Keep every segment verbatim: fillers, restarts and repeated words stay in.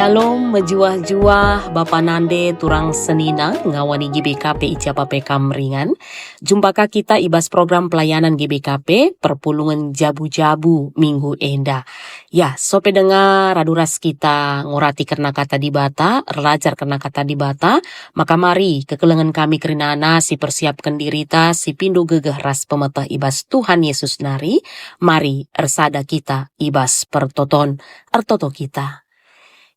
Shalom, mejuah-juah, bapa nande, turang senina, ngawani G B K P i ja pe kam ringan. Jumpa ka kita i bas program pelayanan G B K P, perpulungen jabu-jabu minggu enda. Ya, sope denga radu ras kita ngurati kerna Kata Dibata, erlajar kerna Kata Dibata, maka mari kekelengen kami kerinana sipersiapken dirita, sipindo gegeh ras pemeteh i bas Tuhan Yesus nari, mari ersada kita i bas pertoton. Ertoto kita.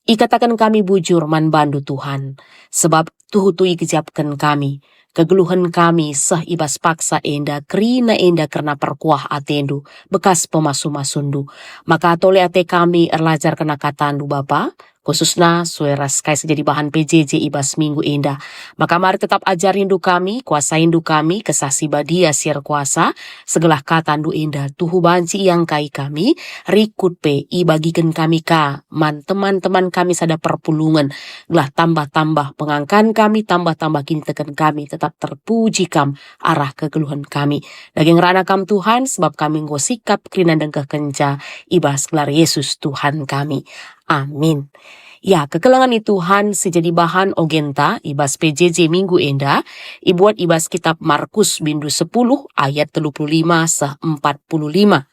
Ikataken kami bujur man bandu, Tuhan, sebab tuhu-tuhu igejapken kami. Kegeluhen kami seh i bas paksa enda, kerina enda kerna perkuah atendu, bekas pemasu-masundu. Maka tole ate kami erlajar kerna katandu, Bapa, khususna sue ras kai si jadi bahan P J J i bas minggu enda. Maka mari tetap ajarindu kami, kuasaindu kami, Kesah Si Badia si erkuasa, segelah katandu enda tuhu banci iangkai kami, rikut pe ibagiken kami ka man teman-teman kami sada perpulungen, gelah tambah-tambah pengangkan kami, tambah-tambah kiniteken kami tetap terpuji Kam arah kegeluhen kami. Dage ngerana Kam Tuhan, sebab kami enggo sikap kerina ndengkehkenca i bas gelar Yesus Tuhan kami. Amin. Ya, kekelengen ni Tuhan si jadi bahan ogenta i bas P J J minggu enda, ibuat i bas kitab Markus bindu sepuluh ayat telu puluh lima seh empat puluh lima.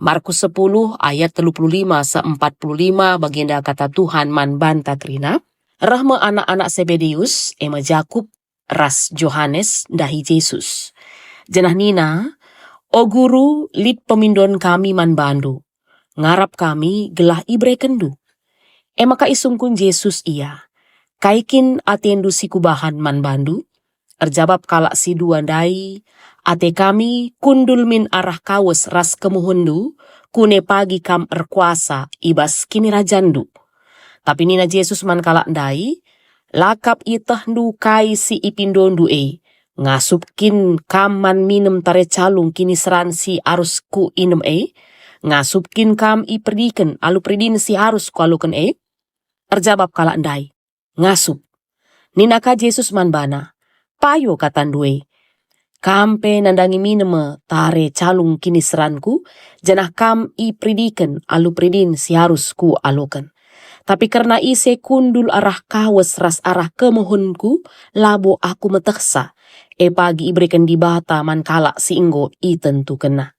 Markus sepuluh ayat telu puluh lima seh empat puluh lima, bagenda kata Tuhan man banta kerina, "Reh me anak-anak Sebedeus, e me Jakup ras Johanes, ndahi Jesus. Janah nina, 'O Guru, lit pemindon kami man baNdu. Ngarap kami gelah iberekenNdu.' E maka isungkun Jesus ia, 'Kai kin atendu si Kubahan man bandu?' Erjabap kalak si dua ndai, 'Ate kami kundul min arah kawes ras kemuhenNdu, kune pagi Kam erkuasa i bas kinirajanNdu.' Tapi nina Jesus man kalak ndai, 'La kap ietehndu kai si ipindondu e. Ngasup kin kam man minem tare calung kiniseran si arus Kuinem e? Ngasup kin kam iperidiken alu peridin si arus Kualoken e?' Erjabap kalak ndai, 'Ngasup.' Nina ka Jesus man bana, 'Payo katandu e. Kam pe nandangi minem me tare calung kiniseranKu, janah kam iperidiken alu peridin si arus Kualoken. Tapi kerna ise kundul arah kawes ras arah kemuhenKu, labo Aku metehsa, e pagi ibereken Dibata man kalak si enggo itentukenNa.'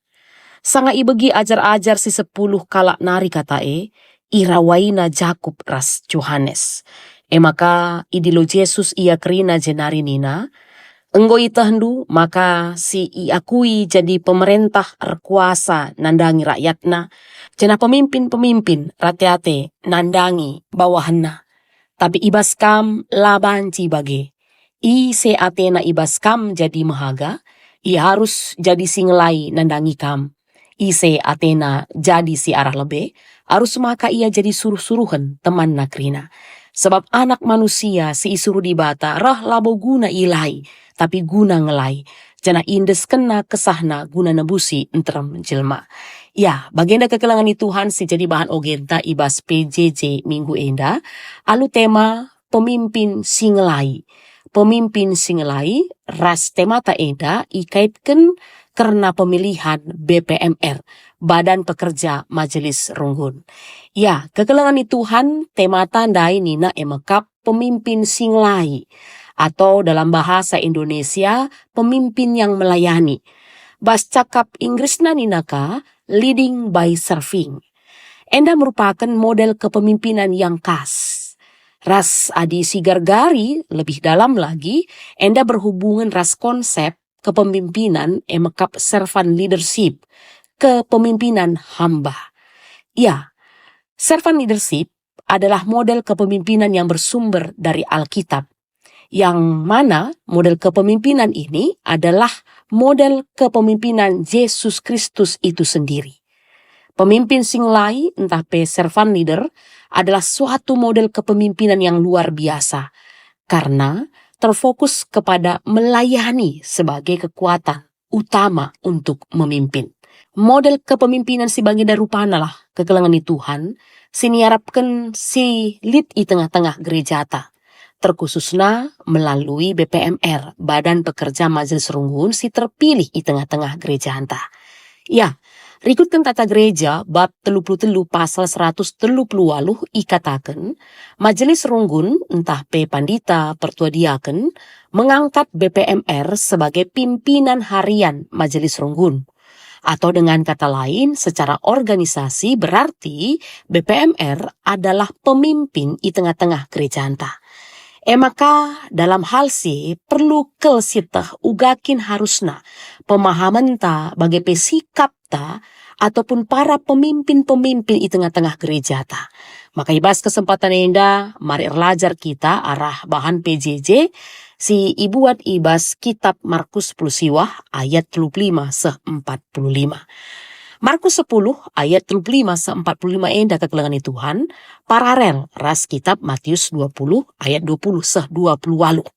Sanga ibegi ajar-ajar si sepuluh kalak nari kata e, irawaina Jakup ras Johanes. E maka idilo Jesus ia kerina jenari nina, 'Enggo ietehndu maka si iakui jadi pemerentah erkuasa nandangi rakyatna, janah pemimpin-pemimpin rate-ate nandangi bawahenna. Tapi i bas kam la banci bage. Ise atena i bas kam jadi mehaga, ia arus jadi si ngelai nandangi kam. Ise atena jadi si arah lebe, arus maka ia jadi suruh-suruhen temanna kerina. Sebab Anak Manusia si isuruh Dibata reh labo guna ielai, tapi guna ngelai, janah iendeskenNa kesahNa guna nebusi nterem jelma.' Ya, bagenda kekelengen ni Tuhan si jadi bahan ogenta i bas P J J minggu enda, alu tema pemimpin si ngelai. Pemimpin si ngelai ras temata enda ikaitken kerna pemilihan B P M R, Badan Pekerja Majelis Runggun. Ya, kekelengen ni Tuhan, temata ndai nina e mekap pemimpin si ngelai, atau dalam bahasa Indonesia, pemimpin yang melayani. Bas cakap Inggrisna nina ka, leading by serving. Enda merupaken model kepemimpinan yang khas. Ras adi sigargari lebih dalam lagi, enda berhubungen ras konsep kepemimpinan e mekap servant leadership, kepemimpinan hamba. Ya, servant leadership adalah model kepemimpinan yang bersumber dari Alkitab, yang mana model kepemimpinan ini adalah model kepemimpinan Jesus Kristus itu sendiri. Pemimpin si ngelai ntah pe servant leader adalah suatu model kepemimpinan yang luar biasa karena terfokus kepada melayani sebagai kekuatan utama untuk memimpin. Model kepemimpinan si bage rupanalah kekelengen ni Tuhan si niarapken si lit i tengah-tengah gerejata, terkhususna melalui B P M R, Badan Pekerja Majelis Runggun si terpilih i tengah-tengah gerejanta. Ya, Rikutken Tata Gereja bab telu puluh telu pasal seratus telu puluh waluh ikataken, Majelis Runggun ntah pe pandita pertua diaken mengangkat B P M R sebagai pimpinan harian Majelis Runggun. Atau dengan kata lain, secara organisasi berarti B P M R adalah pemimpin i tengah-tengah gerejanta. E maka, dalam hal si perlu kel sieteh uga kin harusna pemahamenta bage pe sikapta ataupun para pemimpin-pemimpin i tengah-tengah gerejata. Maka i bas kesempatan enda, mari erlajar kita arah bahan P J J si ibuat i bas kitab Markus sepuluh siwah ayat telu puluh lima seh empat puluh lima. Markus sepuluh ayat telu puluh lima seh empat puluh lima enda kekelengen Tuhan, paralel ras kitab Matius dua puluh ayat dua puluh seh dua puluh waluh.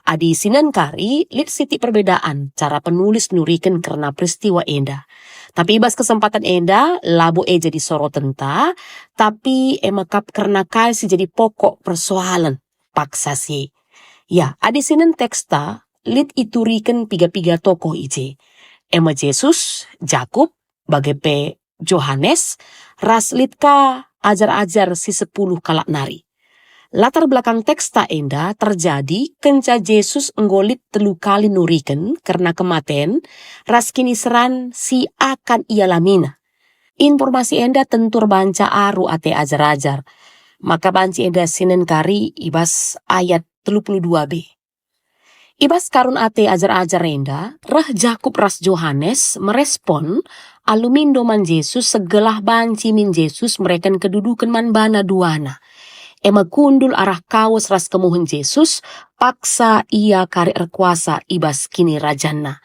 Adi sinen kari, lit sitik perbedaan cara penulis nuriken kerna peristiwa enda. Tapi i bas kesempatan enda, labo e jadi sorotenta, tapi e mekap kerna kai si jadi pokok persoalen paksa si. Ya, adi sinen teksta, lit ituriken piga-piga tokoh i je. E me Jesus, Jakup, bage pe Johanes, ras lit ka ajar-ajar si sepuluh kalak nari. Latar belakang teksta enda terjadi kenca Jesus enggo lit telu kali nuriken kerna kematen ras kiniseran si akan ialamina. Informasi enda tentu erbanca aru ate ajar-ajar, maka banci enda sinen kari i bas ayat telu puluh dua b. I bas karun ate ajar-ajar enda, reh Jakup ras Johanes merespon alu mindo man Jesus segelah banci min Jesus mereken keduduken man bana duana. E me kundul arah kawes ras kemuhen Jesus, paksa ia kari erkuasa i bas kinirajanna.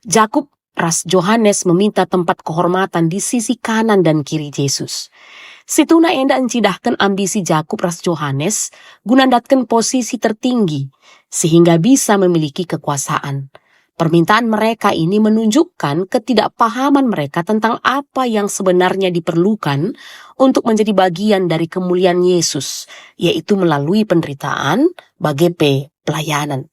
Jakup ras Johanes meminta tempat kehormatan di sisi kanan dan kiri Jesus. Situhuna enda encidahken ambisi Jakup ras Johanes guna ndatken posisi tertinggi, sehingga bisa memiliki kekuasaan. Permintaan mereka ini menunjukkan ketidakpahaman mereka tentang apa yang sebenarnya diperlukan untuk menjadi bagian dari kemuliaan Yesus, yaitu melalui penderitaan, bage pe pelayanan.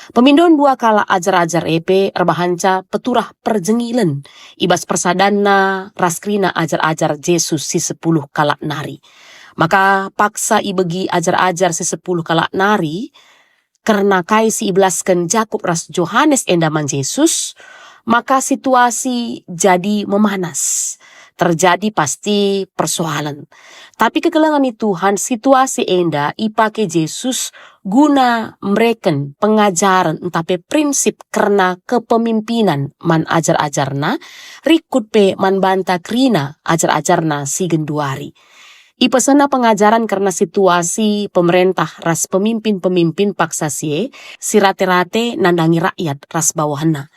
Pemindon dua kalak ajar-ajar e pe erbahanca peturah perjengilen i bas persadanna ras kerina ajar-ajar Jesus si sepuluh kalak nari. Maka paksa ibegi ajar-ajar si sepuluh kalak nari kerna kai si ibelasken Jakup ras Johanes enda man Jesus, maka situasi jadi memanas. Terjadi pasti persoalen. Tapi kekelengen Tuhan, situasi enda ipake Jesus guna mereken pengajaren ntah pe prinsip kerna kepemimpinan man ajar-ajarNa, rikut pe man banta kerina ajar-ajarNa si genduari. IpesenNa pengajaren kerna situasi pemerentah ras pemimpin-pemimpin paksa si e, si rate-rate nandangi rakyat ras bawahenna.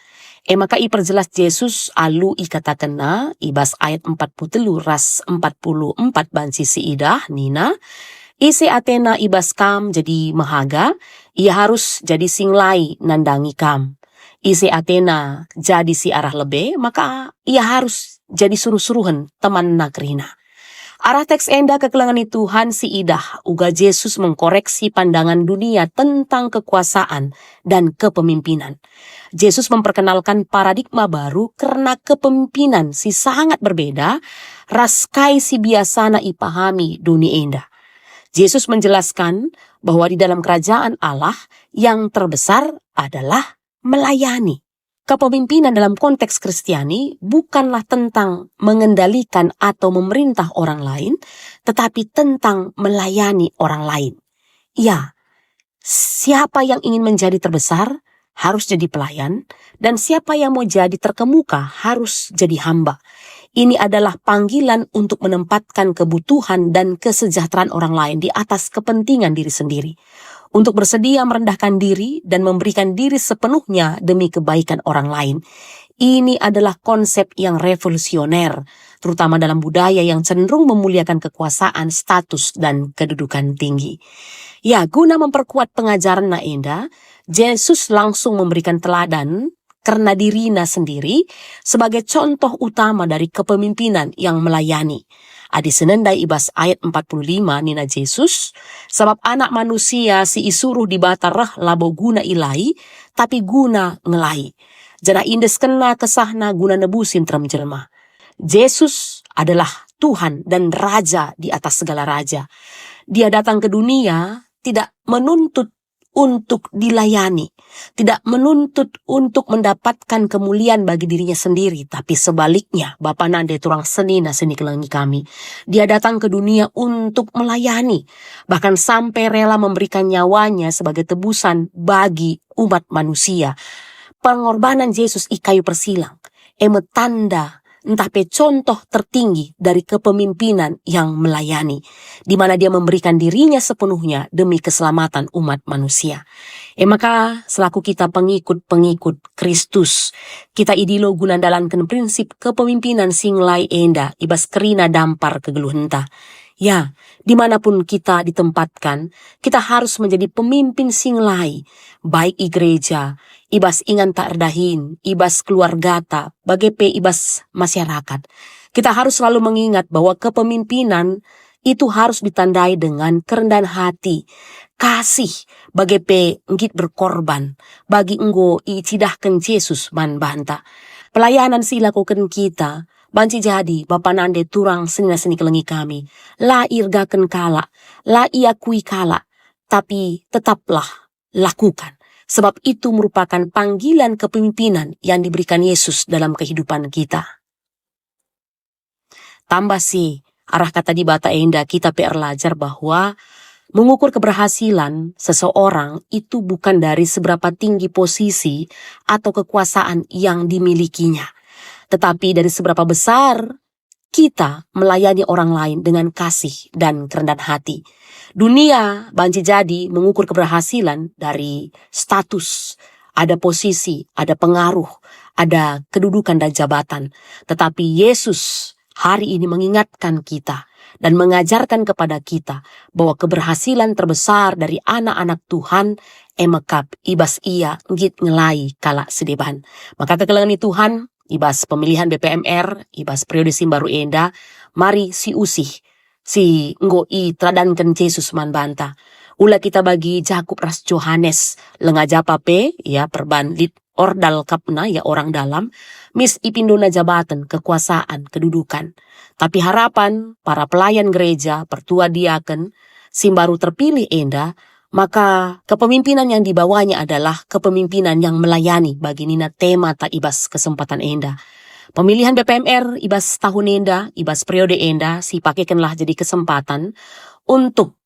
E maka iperjelas Jesus alu ikatakenNa i bas ayat empat puluh telu ras empat puluh empat banci siidah nina, "Ise atena i bas kam jadi mehaga, ia arus jadi si ngelai nandangi kam. Ise atena jadi si arah lebe, maka ia arus jadi suruh-suruhen temanna kerina." Arah teks enda kekelengen Tuhan siidah uga Jesus mengkoreksi pandangan dunia tentang kekuasaan dan kepemimpinan. Jesus memperkenalkan paradigma baru kerna kepemimpinan si sangat berbeda ras kai si biasana ipahami doni enda. Jesus menjelaskan bahwa di dalam kerajaan Allah yang terbesar adalah melayani. Kepemimpinan dalam konteks Kristiani bukanlah tentang mengendalikan atau memerintah orang lain, tetapi tentang melayani orang lain. Ya, siapa yang ingin menjadi terbesar harus jadi pelayan, dan siapa yang mau jadi terkemuka harus jadi hamba. Ini adalah panggilan untuk menempatkan kebutuhan dan kesejahteraan orang lain di atas kepentingan diri sendiri, untuk bersedia merendahkan diri dan memberikan diri sepenuhnya demi kebaikan orang lain. Ini adalah konsep yang revolusioner, terutama dalam budaya yang cenderung memuliakan kekuasaan, status, dan kedudukan tinggi. Ya, guna memperkuat pengajaranNa enda, Jesus langsung memberikan teladan kerna diriNa sendiri sebagai contoh utama dari kepemimpinan yang melayani. Adi senendai i bas ayat empat puluh lima nina Jesus, "Sabap Anak Manusia si isuruh Dibata reh labo guna ilai, tapi guna ngelai, janah iendeskenNa kesahNa guna nebusi nterem jelma." Jesus adalah Tuhan dan Raja di atas segala raja. Dia datang ke dunia tidak menuntut untuk dilayani, tidak menuntut untuk mendapatkan kemuliaan bagi dirinya sendiri, tapi sebaliknya, Bapa nande turang senina si nikelengi kami. Dia datang ke dunia untuk melayani, bahkan sampai rela memberikan nyawanya sebagai tebusan bagi umat manusia. Pengorbanan Jesus i kayu persilang, e me tanda ntah pe contoh tertinggi dari kepemimpinan yang melayani, di mana dia memberikan dirinya sepenuhnya demi keselamatan umat manusia. E maka, selaku kita pengikut-pengikut Kristus, kita idilo guna ndalanken prinsip kepemimpinan si ngelai enda i bas kerina dampar kegeluhenta. Ya, dimanapun kita ditempatkan, kita harus menjadi pemimpin si ngelai, baik i gereja, i bas ingan tak erdahin, i bas keluargata, bage pe i bas masyarakat. Kita harus selalu mengingat bahwa kepemimpinan itu harus ditandai dengan kerendahan hati, kasih, bage pe nggit berkorban, bagi enggo icidahken Jesus man banta. Pelayanan si ilakoken kita banci jadi, Bapa nande turang senina si nikelengi kami, la iergaken kalak, la iakui kalak, tapi tetaplah lakukan, sebab itu merupakan panggilan kepemimpinan yang diberikan Yesus dalam kehidupan kita. Tambah si, arah Kata Dibata enda kita pe erlajar bahwa mengukur keberhasilan seseorang itu bukan dari seberapa tinggi posisi atau kekuasaan yang dimilikinya, tetapi dari seberapa besar kita melayani orang lain dengan kasih dan kerendahan hati. Dunia banci jadi mengukur keberhasilan dari status, ada posisi, ada pengaruh, ada kedudukan dan jabatan. Tetapi Yesus hari ini mengingatkan kita dan mengajarkan kepada kita bahwa keberhasilan terbesar dari anak-anak Tuhan e mekap i bas ia nggit ngelai kalak si deban. Maka kekelengen Tuhan, i bas pemilihan B P M R, i bas periode si mbaru enda, mari siusih si enggo iteladanken Jesus man banta. Ula kita bagi Jakup ras Johanes, langa japa pe, ya, perban lit ordal kapna, ya, orang dalam, mis ipindona jabaten, kekuasaan, kedudukan. Tapi harapan para pelayan gereja, pertua diaken, si mbaru terpilih enda, maka kepemimpinan yang dibawanya adalah kepemimpinan yang melayani, bagi nina tema ta i bas kesempatan enda. Pemilihan B P M R i bas tahun enda, i bas periode enda, sipakekenlah jadi kesempatan untuk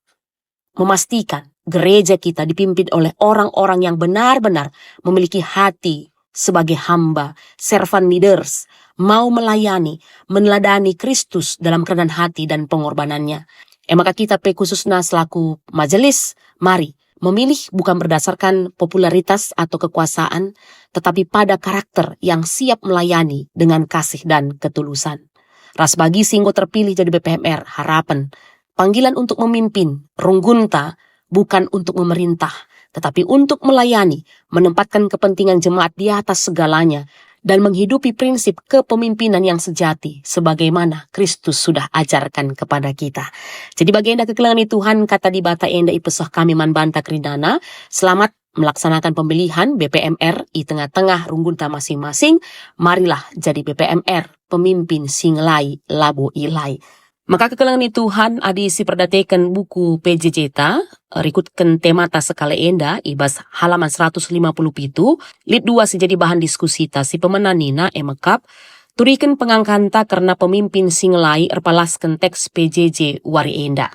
memastikan gereja kita dipimpin oleh orang-orang yang benar-benar memiliki hati sebagai hamba, servant leaders, mau melayani, meneladani Kristus dalam kerendahan hati dan pengorbanannya. E maka kita pe khususna selaku majelis, mari memilih bukan berdasarkan popularitas atau kekuasaan, tetapi pada karakter yang siap melayani dengan kasih dan ketulusan. Ras bagi si enggo terpilih jadi B P M R, harapen, panggilan untuk memimpin, runggunta, bukan untuk memerintah, tetapi untuk melayani, menempatkan kepentingan jemaat di atas segalanya, dan menghidupi prinsip kepemimpinan yang sejati sebagaimana Kristus sudah ajarkan kepada kita. Jadi bagi enda kekelengen Tuhan, Kata Dibata enda ipesoh kami man banta kerinana. Selamat melaksanakan pemilihan B P M R i tengah-tengah runggunta masing-masing. Marilah jadi B P M R, pemimpin si ngelai labo ilai. Maka kekelengen Tuhan, adi siperdateken buku P J J ta, rikutken temata sekali enda i bas halaman seratus lima puluh pitu, lit dua si jadi bahan diskusita si pemena nina e mekap, turiken pengangkanta kerna pemimpin si ngelai erpalasken teks P J J wari enda.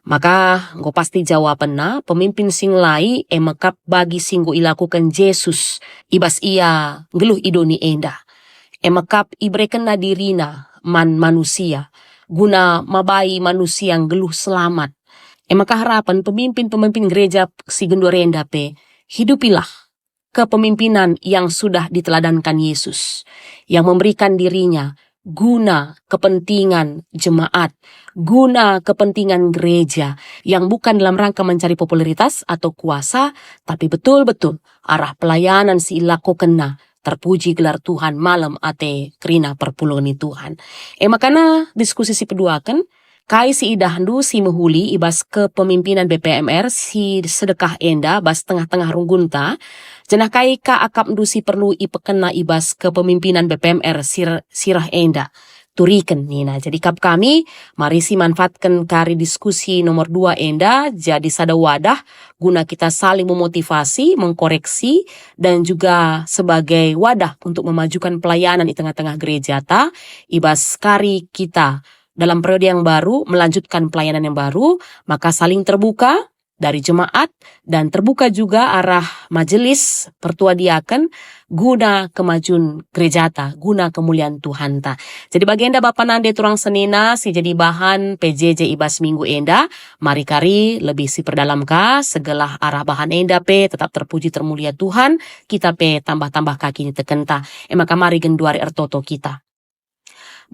Maka enggo pasti jawabenna, pemimpin si ngelai e mekap bagi si enggo ilakuken Jesus i bas ia nggeluh i doni enda. E mekap iberekenna dirina man manusia, guna mabai manusia nggeluh selamat. E maka harapen pemimpin-pemimpin gereja si genduari enda pe, hidupilah kepemimpinan yang sudah diteladankan Yesus, yang memberikan dirinya guna kepentingan jemaat, guna kepentingan gereja, yang bukan dalam rangka mencari popularitas atau kuasa, tapi betul-betul arah pelayanan si ilakokenna, terpuji gelar Tuhan, malem ate kerina perpulungen ni Tuhan. E makana diskusi si peduaken, kai si idahndu si mehuli i bas kepemimpinan B P M R si sedekah enda bas tengah-tengah runggunta, janah kai ka akapndu si perlu ipekena i bas kepemimpinan B P M R sir-, sirah enda? turiken nina. Jadi kap kami, mari si manfaatken kari diskusi nomor dua enda jadi sada wadah guna kita saling memotivasi, mengkoreksi, dan juga sebagai wadah untuk memajukan pelayanan di tengah-tengah gerejata, i bas kari kita dalam periode yang baru, melanjutkan pelayanan yang baru, maka saling terbuka dari jemaat dan terbuka juga arah majelis pertua diaken guna kemajun gerejata, guna kemulian Tuhanta. Jadi bagenda bapa nande turang senina si jadi bahan P J J i bas minggu enda, mari kari lebih si perdalam ka, segelah arah bahan enda pe tetap terpuji termulia Tuhan, kita pe tambah-tambah ka kinitekenta. E maka mari genduari ertoto kita.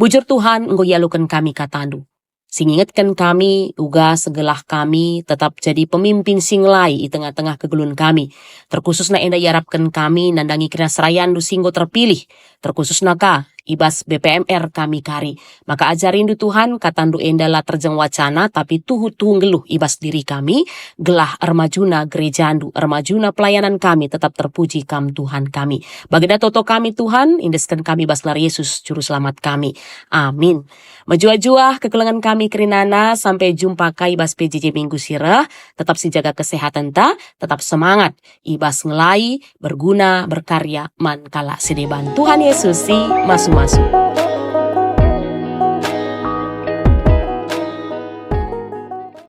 Bujur Tuhan, enggo ialuken kami katandu, si ngingetken kami uga segelah kami tetap jadi pemimpin si ngelai i tengah-tengah kegeluhen kami. Terkhususna enda iarapken kami nandangi kerina serayandu si enggo terpilih, terkhususna ka i bas B P M R kami kari. Maka ajarindu Tuhan, katandu enda la terjeng wacana, tapi tuhu-tuhu nggeluh i bas diri kami, gelah ermajuna gerejandu, ermajuna pelayanan kami tetap terpuji Kam Tuhan kami. Bagenda toto kami Tuhan, indesken kami bas gelar Yesus Juru Selamat kami. Amin. Mejuah-juah kekelengen kami kerinana, sampai jumpa kai bas P J J minggu si reh, tetap sijaga kesehatenta, tetap semangat, i bas ngelai, berguna, berkarya, man kalak si deban. Tuhan Yesus si masu-masu.